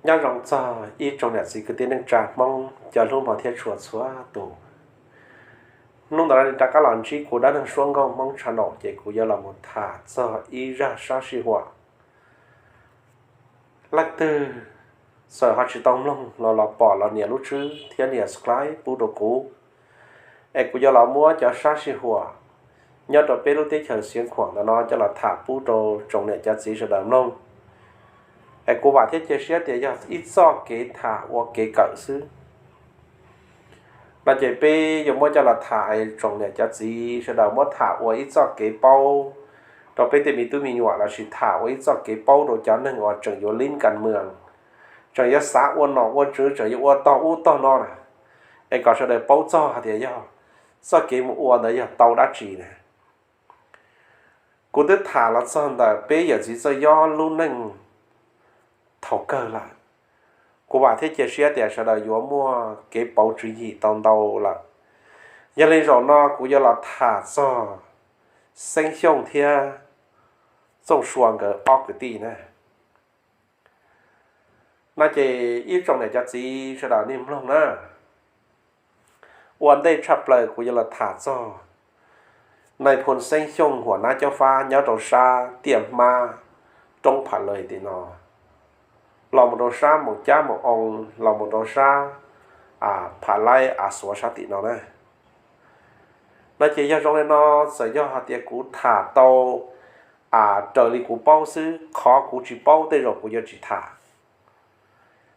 Nyob zoo txog ib tsoom niam txiv kwv tij neej tsa Hmoob cov hlub hmov thiab tshua txhua tus. Hnub ntawd rov qab los ntsib kuv Dab Neeg Suab Nkauj Hmoob channel, ces kuv yuav los mus tham txog ib zaj sab sij huam. Leej twg txawm ho tsis tau mloog los los pom los nias lub tswb thiab nias subscribe pub rau kuv, es kuv yuav los muab cov sab sij huam nyob rau peb lub teb chaws Xiav Khuam ntawm no coj los tham pub rau tsoom niam cov txiv sawv daws mloog. Es kuv vam thiab cia siab tias yog ib txoj kev tham ua kev kawm xwb. No ces peb yuav muab coj los tham es tsoom niam cov txiv sawv daws muab tham ua ib txoj kev paub, rau peb tej me tub me nyuam lossis tham ua ib txoj kev paub rau cov neeg uas tseem yuav lib kas mwm, tseem yuav xav ua nom ua tswv, tseem yuav ua tog ub tog no na, es kom sawv daws paub txog hais tias yog txoj kev mus ua ntawd yog tau dab tsi na. Kuv twb tham los txog ntawm peb yawm txiv Txawj Yob lub neej thaum kawg lawm. Kuv vam thiab cia siab tias sawv daws yuav muaj kev pauv tswv yim tau ntau lawm. Yog li zaum no kuv yuav los tham txog Xeeb Xyooj thiab Txooj Sua nkawd ob kwv tij na. No ces ib tsoom niam cov txiv sawv daws nej mloog na. Ua ntej tshaj plaws kuv yuav los tham txog nais phoo Xeeb Xyooj huam nab cob fab nyob rau sab tiaj hmab roob Phav Lais tim no, los mus rau sab Moos Cab Moos Oo, los mus rau sab Phav Laib A Xuav sab tim no na. No ces yog zoo li no, txawm yog hais tias kuv tham tau raws li kuv paub xwb, qhov kuv tsis paub tej zaum kuv yuav tsis tham,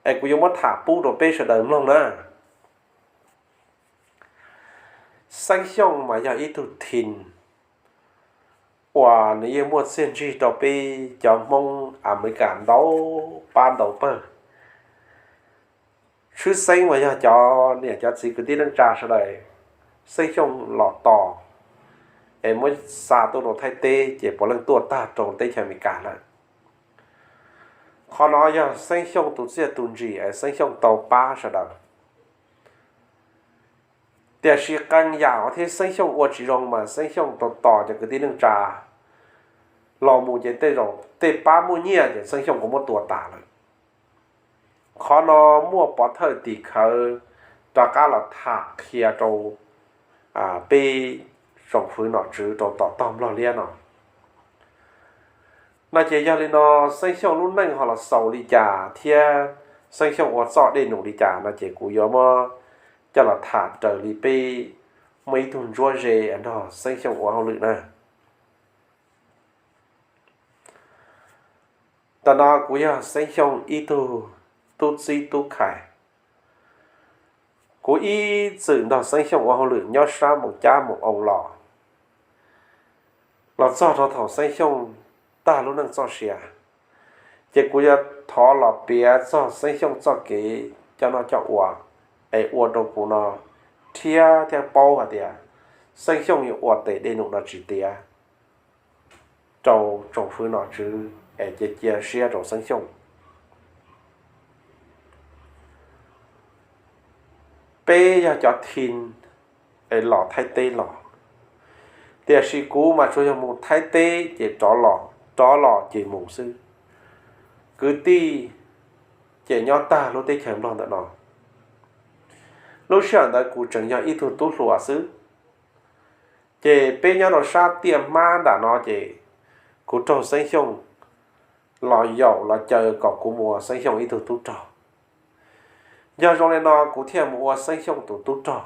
es kuv yuav muab tham pub rau peb sawv daws mloog na. Xeeb Xyooj mas yog ib tug thim uas nws yeej muaj txiaj ntsig rau peb cov Hmoob Amelikas ntau pab ntau pawg. Tshwj xeeb mas yog cov niam cov txiv kwv tij neej tsa sawv daws, Xeeb Xyooj los tos es muab xa tuaj rau Thaib teb ces puav leej tuaj tag rau teb chaws Amelikas lawm. Qhov no yog Xeeb Xyooj tus txiaj tus ntsim es Xeeb Xyooj tau pab sawv daws. Tiam sis qee yam uas thiab Xeeb Xyooj ua tsis zoo mas Xeeb Xyooj tau tos cov kwv tij neej tsa los mus ces tej zaum tej pab muaj nyiaj ces Xeeb Xyooj kuj muab tua tas lawm. Qhov no muaj pov thawj tim khawv rov qab los tham qhia rau peb tsoom fwv nom tswv rau tom tog Nplog liab no. No ces yog li no, Xeeb Xyooj lub neej ho los xaus li cas thiab Xeeb Xyooj ua txoj dej num li cas no ces kuv yuav muab coj los tham raws li peb muaj ib tug ntsuab ze nrog Xeeb Xyooj ua hauj lwm na. Tam no kuv yog Xeeb Xyooj ib tug tub txib tub khai. Kuv ib txwm nrog Xeeb Xyooj ua hauj lwm nyob sab Moos Cab Moos Oo los, los txog rau thaum Xeeb Xyooj tag lub neej txoj sia, ces kuv yuav thov los piav txog Xeeb Xyooj txoj kev coj noj coj ua, es ua rau kuv no thiab thiab paub hais tias Xeeb Xyooj yuav ua tes dej num no tsis tiav rau tsoom fwv nom tswv es cia cia siab rau Xeeb Xyooj. Peb yog cov thim es los Thaib teb los, tiam sis kuv mas tsuas yog mus Thaib teb ces rov los, rov los ces mus xwb. Kwv tij ces nyob tag lub teb chaws Nplog ntawm no. Lub sij hawm ntawd kuv tseem yog ib tug tub hluas xwb, ces peb nyob rau sab tiaj hmab nram no ces kuv raug Xeeb Xyooj los yaum los caw kom kuv mus ua Xeeb Xyooj ib tug tub rog. Yog zoo li no kuv thiaj mus ua Xeeb Xyooj tus tub rog,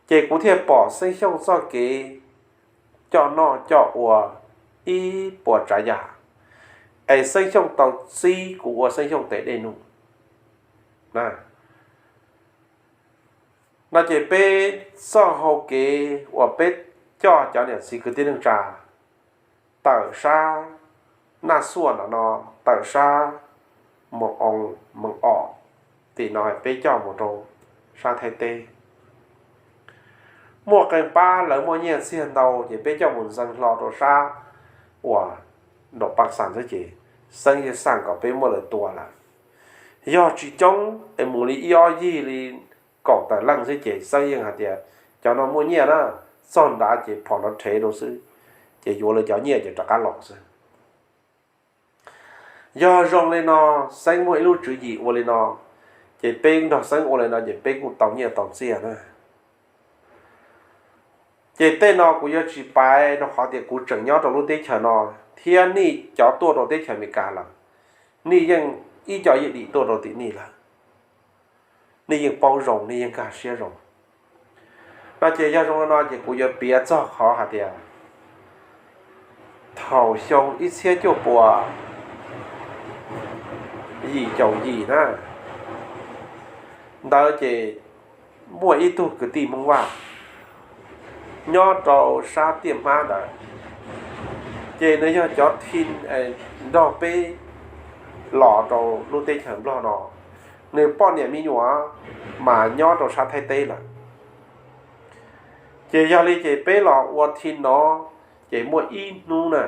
ces kuv thiaj pom Xeeb Xyooj txoj kev coj noj coj ua ib puas tsav yam, es Xeeb Xyooj tau txib kuv ua Xeeb Xyooj tes dej num. No ces peb txoj hau kev uas peb coj cov niam txiv kwv tij neej tsa tawm sab Naj Xuaj no no, tawm sab Moos Oo, Moos Om, tim no peb coj mus rau sab Thaib teb. Muaj qee pab lawv muaj nyiaj txiag ntau ces peb coj mus ntxeev hlo rau sab uas nraum Paj Xas xwb ces Xeeb yeej xaj kom peb muab lawv tua lawm. Yog tsis coob es mus li ib ob yig li kaum tawm leej xwb ces Xeeb yeej hais tias cov no muaj nyiaj na, txog nrad ces phom nrov rhev rau xwb, ces yuav lawv cov nyiaj ces rov qab los xwb. Yog zoo li no, Xeeb muaj ib lub tswv yim ua li no, ces peb nrog Xeeb ua li no ces peb kuj tau nyiaj tau txiaj na. Ces tej no kuv yuav tsis paiv rau qhov tias kuv tseem nyob rau lub teb chaws no, thiab nej cov tuaj rau teb chaws Amelikas lawm, nej yeej ib co yeej dim tuaj rau tim nej lawm, nej yeej paub zoo, nej yeej nkag siab zoo. No ces yog zoo li no ces kuv yuav piav txog qhov hais tias thaum xyoo ib txhiab cuaj puas yim caum yim na, ntawd ces muaj ib tug kwv tij Hmoob Vaj nyob rau sab tiaj hmab ntawd, ces nws yog cov thi nrog peb los rau lub teb chaws Nplog no, nws poj niam me nyuam mas nyob rau sab Thaib teb lawm. Ces yog li ces peb los ua thi no, ces muaj ib hnub na,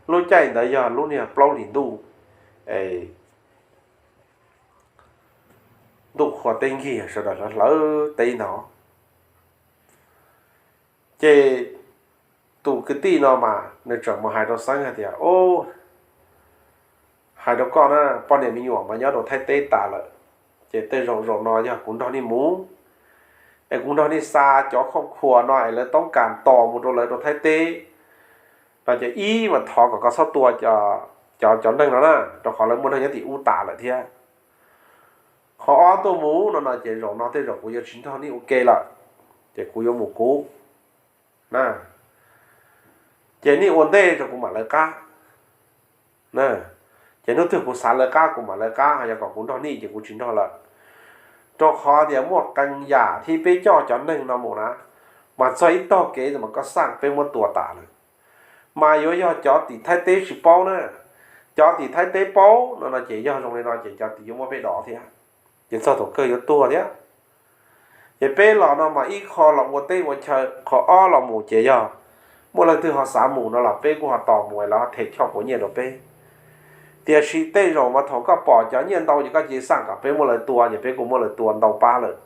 lub caij ntawd yog lub niag plaub hlis ntuj, ntuj qhua teb nkig sawv daws hlawv teb ntag. Ces tus kwv tij no mas nws tseem mus hais rau Xeeb hais tias, Au, hais rau koj na, poj niam me nyuam mas nyob rau Thaib teb tas lawm, ces tej zaum zaum no yog kuv nrog nej mus, es kuv nrog nej xa cov khoom khuas no es lawv toob kas tos mus rau lawv rau Thaib teb no, ces ib mas thov kom koj txhob tua cov cov neeg no na, rau qhov lawv muaj neeg nyob tim ub tas lawm thiab. Qhov ob tuaj mus no no ces zaum no tej zaum kuv yuav tsis nrog nej ua ke lawm, ces kuv yuav mus kuv na, ces nej ua ntej rau kuv mam lawv qab. Ces hnub twg kuv xav lawv qab kuv mam lawv qab, ho yog kom kuv nrog nej ces kuv tsis nrog lawm. Rau qhov tias muaj qee yam thiab, peb coj cov neeg no mus na, mas txog ib tog kev mas koj xaj peb muab tua tas lawm. Mas yuav yog cov tim Thaib teb tsis paub na, cov tim Thaib teb paub no no ces yog zoo li no ces cov tim yuav muab peb dov thiab, ces txog thaum kawg yuav tuag thiab. Ces peb los no mas ib qho los ua teb ua chaw, qhov ob los mus ces yog muaj leej twg ho xav mus no los peb kuj ho tos mus es lawv ho them choj puav nyiaj rau peb. Tiam sis tej zaum mas thaum koj pom cov nyiaj ntau ces koj cia li xaj kom peb muab lawv tua, ces peb kuj muab lawv tua ntau pab lawm.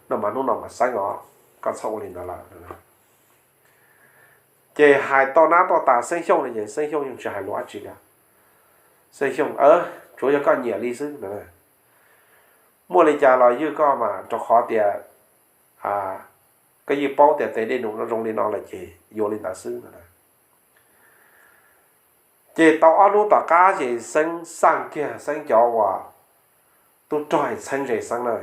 No mas hnub no mas Xeeb os, koj txhob ua li ntawd lawm. Ces hais toj nab toj tas Xeeb Xyooj no ces Xeeb Xyooj yeej tsis hais lus dab tsi li. Xeeb Xyooj, tsuav yog koj nyiam li xwb no. Muaj li cas los ywj koj mas, rau qhov tias koj yeej paub tias tes dej num no zoo li no lawm ces yuav li ntawd xwb no. Ces tau ob hnub tom qab ces Xeeb xaj kiag Xeeb cov uas tub rog Txheeb zes Xeeb na,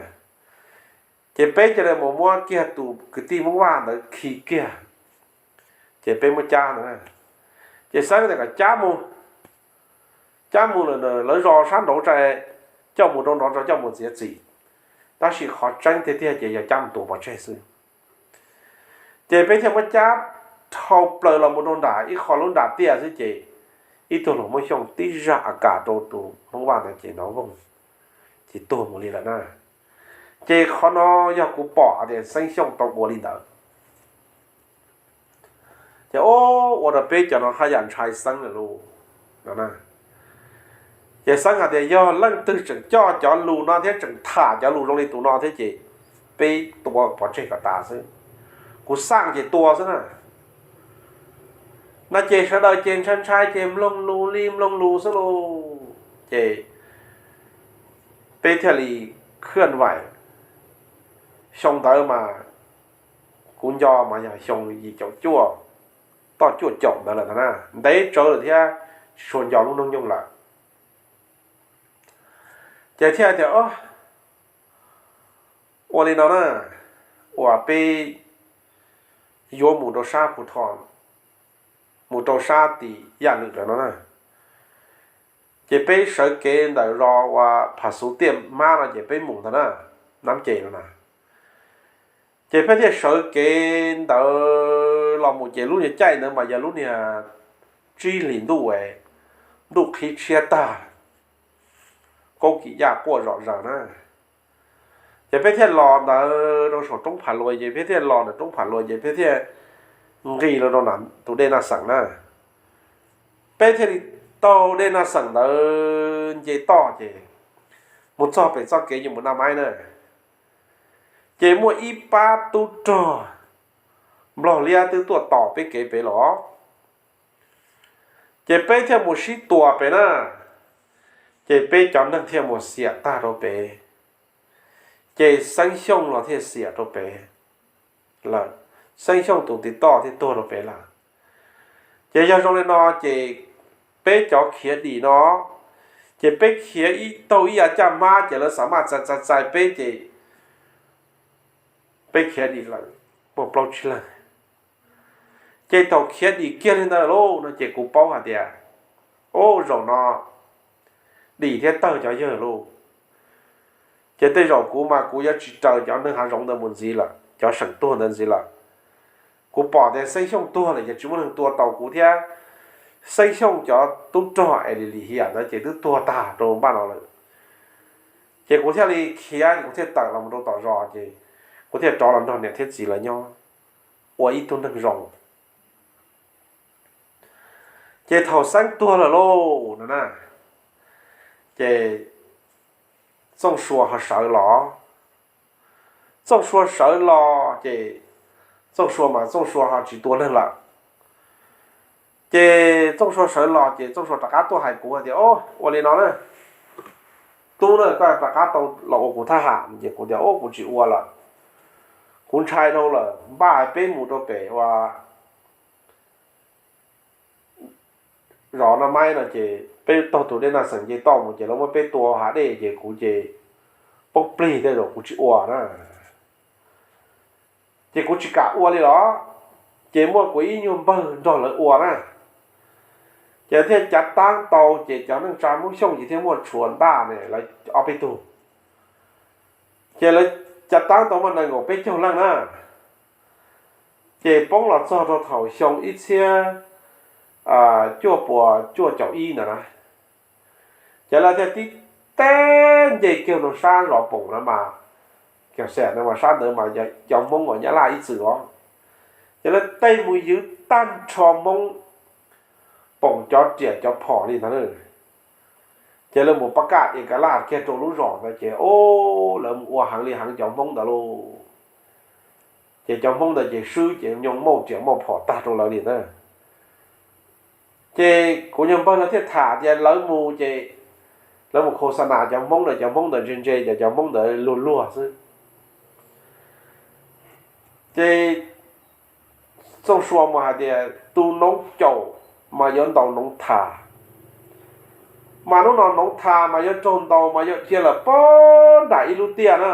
ces peb cia li mus muab kiag tus kwv tij Hmoob Vaj ntawd khi kiag, ces peb muab cab ntawd. Ces Xeeb tias kom cab mus, cab mus lawm lawv zos sab nraud tsa, coj mus rau nraud tsa, coj mus txiav txim. Tab sis qhov tseeb tiag tiag ces yog cab mus tua pov tseg xwb. Ces peb thiaj muab cab dhau plaws los mus rau nram ib qho lub nram tiaj xwb ces ib tug hluas Hmoob Xyooj tib zaj a kas rau tus Hmoob Vaj ntawd ces nov voog, ces tuag mus li lawm na. Ces qhov no yog kuv pom tias Xeeb Xyooj tau ua li ntawd. Ces ua rau peb cov no haj yam ntshai Xeeb lawm lauj no. Ces Xeeb hais tias yog leej twg tseem coj cov lus no thiab tseem tham cov lus zoo li tus no thiab ces peb tua pov tseg kom tas xwb, kuv xaj ces tua xwb na. No ces sawv daws ces ntshai ntshai ces mloog lus li mloog lus xwb lauj. Ces peb thiaj li khwj vaim. Xyoo ntawd mas kuv nco mas yog xyoo yim caum cuaj, toj cuaj caum ntawd lawm ntag na, ntev tsawv lawm thiab tsis tshua nco lub hnub nyoog lawm. Ces thiaj tias, ua li no na, uas peb yuav mus rau sab Phu Thoj, mus rau sab tim Yaj Lwm lawm no na. Ces peb sawv kev ntawm zos uas Pham Xuv Tiaj Hmab no ces peb mus ntag na, Nab Ces no na. Ces peb thiaj sawv kev ntawd los mus ces lub niag caij ntawd mas yog lub niag tsib hlis ntuj, ntuj qhib tshiab tag, kaub kis yaj quaj zom zaws na. Ces peb thiaj los ntawd rau saum roob Pham Luas, ces peb thiaj los ntawm roob Pham Luas ces peb thiaj nqis los rau tus dej Naj Xeem na. Peb thiaj li taug dej Naj Xeem ntawd nce toj ces mus txog pem txoj kev yuav mus Naj Maib na. Ces muaj ib pab tub rog Nplog liab twb tuaj tos peb kev pem los. Ces peb thiaj mus sib tua pem na. Ces peb cov neeg thiaj mus xiam tag rau pem, ces Xeeb Xyooj los thiaj xiam rau pem lawm, Xeeb Xyooj tus tiv toj thiaj tuag rau pem lawm. Ces yog zoo li no ces peb cov khiav dim no, ces peb khiav ib taug ib yav caj hmab ces lawv xav maj txais txais txais peb ces peb khiav dim lawm muaj plaub tsib leeg. Ces thaum khiav dim kiag li ntawd lauj no ces kuv paub hais tias, ub, zaum no dim thiab tawg cov yawg lauj. Ces tej zaum kuv mas kuv yuav tsis raws cov neeg hav zoov ntawd mus ntxiv lawm, cov seem tuag ntawd ntxiv lawm. Kuv pom tias Xeeb Xyooj tuag lawm ces tsis muaj neeg tua tau kuv thiab. Xeeb Xyooj cov tub rog es li lim hiam ntawd ces twb tuag tag rau npaj no lawm. Ces kuv thiaj li khiav, kuv thiaj tawm los rau tom zos ces kuv thiaj rov los nrog niam thiab txiv lawv nyob ua ib tug neeg zoo. Ces thaum Xeeb tuag lawm lauj no na, ces Txooj Sua ho sawv los. Txooj Sua sawv los ces Txooj Sua mas Txooj Sua ho tsis tua neeg lawm. Ces Txooj Sua sawv los ces Txooj Sua rov qab tuaj hais kuv tias, o, ua li no na, tub na, koj rov qab tau los ua kuv thab ham. Ces kuv tias, o, kuv tsis ua lawm, kuv ntshai dhau lawm, npaj peb mus rau pem ua zos no maib no ces peb taug tus dej Naj Xeem nce toj mus ces lawv muab peb tua hav dej ces kuv ces poob plig tej zaum kuv tsis ua na. Ces kuv tsis kam ua li los, ces muaj kuv ib nyuag npawg nrog lawv ua na. Ces thiaj cav taab tau ces cov neej tsa Hmoob Xyooj ces thiaj muaj Tshuas Ntaj ne lawv ob peb tug. Ces lawv cav taab tau muaj nees nkaum peb caug leej na. Ces poob los txog rau thaum xyoo ib txhiab cuaj puas cuaj caum ib ntawd na, ces lawv thiaj tib teb nce kiag rau sab zos Poom na mas, Kiag Xeem na mas sab ntawd mas cov Hmoob uas Nyab Laj ib txwm os, ces lawv tej mus ywv tag nrho Hmoob Poom cov riam cov phom li ntawd. Ces lawv mus pab kaj es ka laj kiag rau lub zos ntawd ces, o, lawv mus ua heev li heev cov Hmoob ntawd lauj. Ces cov Hmoob ntawd ces swb ces nyoo mauj riam mauj phom tag rau lawv li ntawd. Ces kuv nyuag npawg lawv thiaj tham tias lawv mus ces lawv mus khos xa nas cov Hmoob ntawd, cov Hmoob ntawd ntse ntse ces cov Hmoob ntawd luag luag xwb. Ces Txooj Sua mus hais tias tus noov caum mas yuav ntaus noov thas, mas hnub no noov thas mas yuav raug ntaus mas yuav dhia lawm pag nram ib lub tiaj na.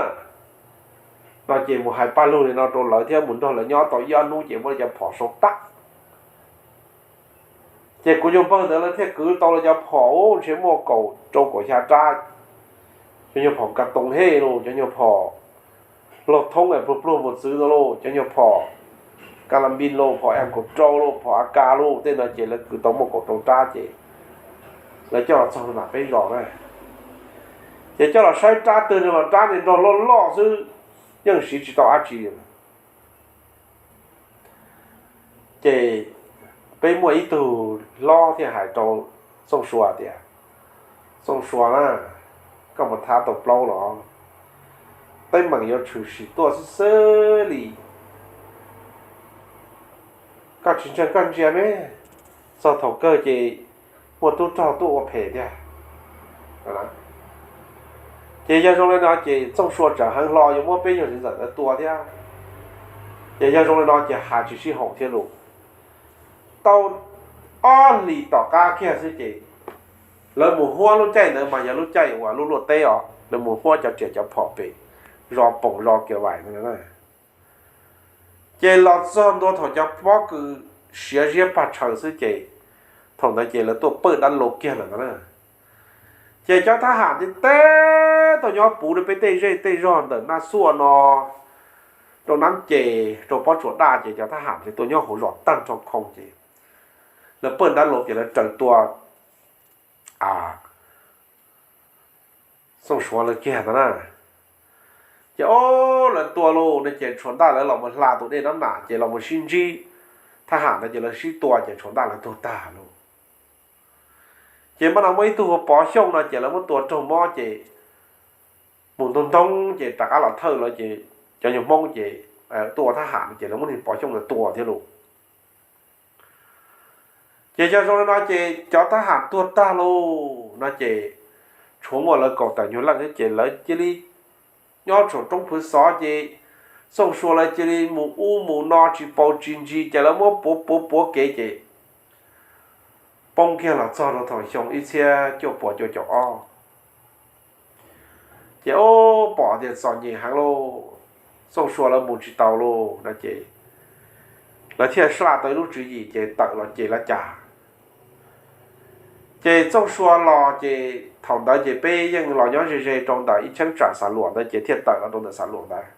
No ces mus hais paj lug li no rau lawv thiab mus nrog lawv nyob tau ib ob hnub ces muab lawv cov phom sau tag. Ces kuv nyuag npawg ntawd lawv thiaj kwv tau lawv cov phom, ntshe muaj kaum rau kaum xya rab. Cov nyuag phom kas toos hej lauj, cov nyuag phom laug thoob pluag pluag mus txwv ntawd lauj, cov nyuag phom kas las npis lauj, phom M kaum rau lauj, phom A K lauj, tej no ces lawv kwv tau muaj kaum rau rab ces lawv coj los txog nram peb zos na. Ces coj los saib rab twg no los rab niag nrog loj loj xwb, yeej siv tsis tau dab tsi. Ces peb muaj ib tug hlob thiaj hais rau Txooj Sua tias, Txooj Sua na, koj mus thab tau plaub los, teeb meem yuav tshwm sim tuaj xwb xwb li. Koj tsis ntseeg koj ntsia me, txog thaum kawg ces muaj tub rog tuaj ua phem tiag. Ces yog zoo li no ces Txooj Sua tseem heev hlo yuav muab peb nyuag txiv ntxawm ntawd tua thiab. Ces yog zoo li no ces hais tsis sib haum thiab lauj. Tau ob hlis tom qab kiag xwb ces lawv mus huab lub caij ntawd mas yog lub caij uas lub luaj teb os, lawv mus huab cov riam cov phom pem zos Poom zos Kiav Vaim ntawd. Ces los txog ntua thaum cov pob kws siav ziab pag tshaws xwb ces thaum ntawd ces lawv tuaj pawj dab laug kiag lawm ntawd na. Ces cov thab ham tib teb tuaj nyob puv rau peb tej zej tej zog ntawm Naj Xuaj no, rau Nab Ces, rau Pob Tsuas Daj ces cov thab ham ces tuaj nyob hauv zos tag nrho khoo ces lawv pawj dab laug ces lawv raws tua Txooj Suav lawv kiag ntawd na. Ces o, lawv tua lauj no ces Tshuas Ntaj lawv los mus hla tus dej Nab Nam ces los mus sib ntsib thab ham ntawd ces lawv sib tua ces Tshuas Ntaj lawv tuag tag lauj. Ces mas no muaj ib tug hu Pov Xyooj no ces lawv muab tua raug mob ces mus ntog ntoo ces rov qab los thawj lawv ces cov nyuag Hmoob ces tuaj ua thab ham no ces lawv muab niag Pov Xyooj ntawd tua thiab lauj. Ces yog zoo li no ces cov thab ham tuag tag lauj no ces tshuav muaj lawv kaum tawm nyuag leej thiab ces lawv cia li nyob saum roob phwv xov ces Txooj Sua lawv cia li mus ub mus no tsis paus tsis ntsis ces lawv muab puav puav puav kev ces poob kiag los txog rau thaum xyoo ib txhiab cuaj puas cuaj caum ob. Ces ub pom tias txom nyem heev lauj, Txooj Sua lawv mus tsis tau lauj no ces lawv thiaj saj tau ib lub tswv yim ces tawm los ces lawv cas ces Txooj Sua los ces thaum ntawd ces peb yeej los nyob ze ze rau ntawm ib cheeb tsam Xa Luam ntawd ces thiaj tawm los rau ntawm Xa Luam ntawd.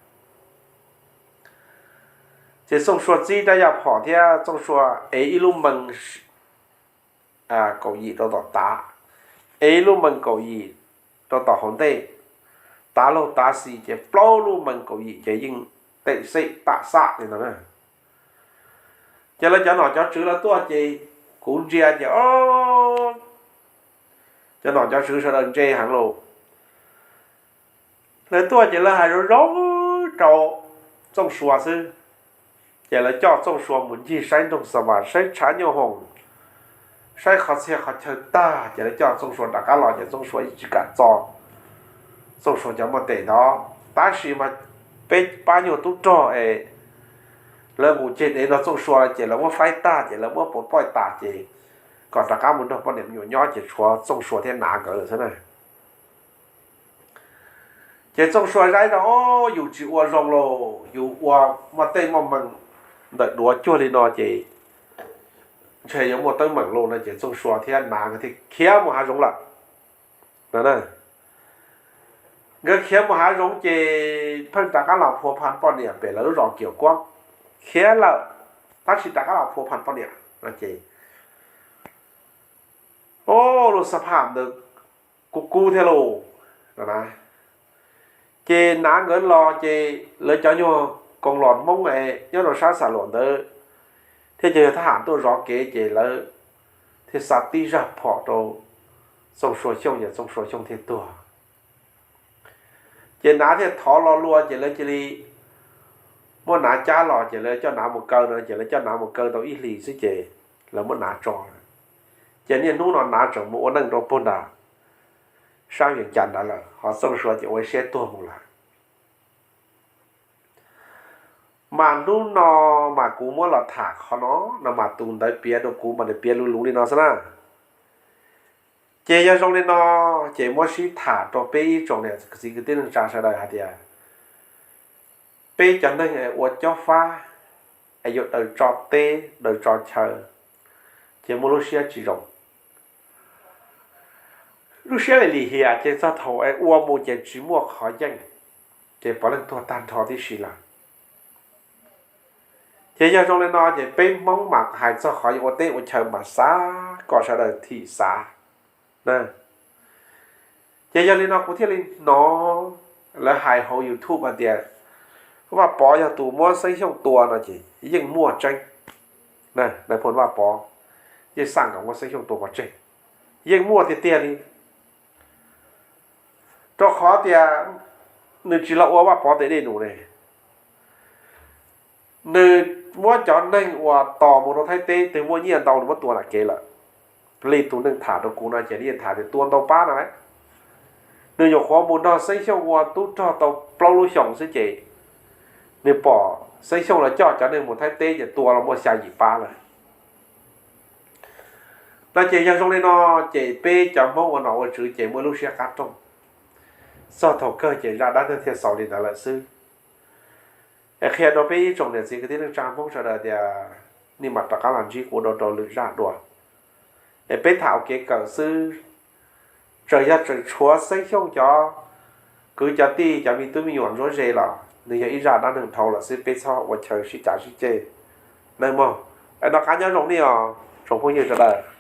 Ces Txooj Sua txib rab yaj phom thiab Txooj Sua ev ib lub mees kaum yim rau tom tav, ev ib lub mees kaum yim rau tom hauv ntej, tav laug tav xis ces plaub lub mees kaum yim ces yeej tem xej tam xaj li ntawd na. Ces lawv cov nom cov tswv lawv tuaj ces kuv ntsia ces cov nom cov tswv sawv daws ntse heev lauj. Lawv tuaj ces lawv hais zoo zoo rau Txooj Sua xwb. Ces lawv coj Txooj Sua mus ncig saib nroog Xa Vas, saib tshav nyuj hoom, saib qhov txhia qhov chaw tag ces lawv coj Txooj Sua rov qab los ces Txooj Sua yeej tsis kam txo Txooj Sua cov muaj tes ntawd. Tab sis mas peb pab nyuag tub rog es lawv nqus ceg dev nrog Txooj Sua lawm ces lawv muab faib tag ces lawv muab puav poij tas ces kom rov qab mus nrog poj niam me nyuam nyob ces tshuav Txooj Sua thiab Nav nkawd lawm xwb na. Ces Txooj Sua zaib rau, o, yus tsis ua zoo lauj, yus ua muaj tej muaj mees ntawm duav cuag li no ces ntshe yuav muaj teeb meem lauj no ces Txooj Sua thiab Nav nkawd thiaj khiav mus hav zoov lawm no. Nkawd khiav mus hav zoov ces pheej rov qab los phua phan poj niam pem lawv lub zos Kiaum Kuab. Khiav lawm tab sis rov qab los phua phan poj niam no ces, o, lub xab phaj ntawd kub kub thiab lauj. Ces Nav nkawd los ces lawv cov nyuag koos los Hmoob es nyob rau sab Xa Luam ntawd thiab cov nyuag thab ham tuaj zov kev ces lawv thiaj xa tib zaj phom rau Txooj Sua Xyooj ces Txooj Sua Xyooj thiaj tuag. Ces Nav thiaj thov lo lua ces lawv cia li muab Nav cab los ces lawv coj Nav mus kaw no ces lawv coj Nav mus kaw tau ib hlis xwb ces lawv muab Nav tso lawm. Ces niaj hnub no Nav tseem mus ua neej rau puag nram sab Vias Cas ntawd lawm, ho Txooj Sua ces ua siab tuag mus lawm. Mas hnub no mas kuv muab los tham qhov no, no mas tus ntawd piav rau kuv mas nws piav luv luv li no xwb na. Ces yog zoo li no, ces muab sib tham rau peb ib tsoom niam txiv kwv tij neej tsa sawv daws hais tias peb cov neeg es ua cob fab es yuav daws tso teb daws tso chaw, ces muaj lub siab tsis zoo. Lub siab li lim hiam ces txog thaum es ua mus ces tsis muaj qhov yeej, ces puav leej tuag tag nrho tib si lawm. Ces yog zoo li no ces peb Hmoob mas hais txog qhov yuav ua teb ua chaw mas xav kom sawv daws thim xav. Ces yog li no kuv thiaj li hnov lawv hais hauv YouTube hais tias Vaj Pov yog tus muab Xeeb Xyooj tua no ces yeej muaj tseeb. Nais phoo Vaj Pov yeej xaj kom muab Xeeb Xyooj tua pov tseg, yeej muaj tiag tiag li. Rau qhov tias nws tsis los ua Vaj Pov tes dej num ne, nws muab cov neeg uas tos mus rau Thaib teb twg muaj nyiaj ntau nws muab tua nram kev lawm. Li tus neeg tham rau kuv no ces nws yeej tham tias tua ntau pab no lawm. Nws nyuam qhuav mus nrog Xeeb Xyooj ua tub rog tau plaub lub xyoos xwb ces nws pom Xeeb Xyooj los coj cov neeg mus Thaib teb ces tua los muaj xya yim pab lawm. No ces yog zoo li no, ces peb cov Hmoob ua nom ua tswv ces muaj lub siab qab rooj, txog thaum kawg ces zaj dab neeg thiaj xaus li ntawd lawm xwb. Es qhia rau peb ib tsoom niam txiv kwv tij neej tsa Hmoob sawv daws tias nej mam rov qab los ntsib kuv dua rau lwm zaj dua. Es peb tham ua kev kawm xwb, txawm yog tseem tshuav Xeeb Xyooj cov kwv cov tij cov me tub me nyuam ntsuab ze los nws yog ib zaj dab neeg dhau lawm xwb, peb txhob ua chaw sib cav sib ceg nawb mog. Es noj qab nyob zoo nej os tsoom phooj ywg sawv daws.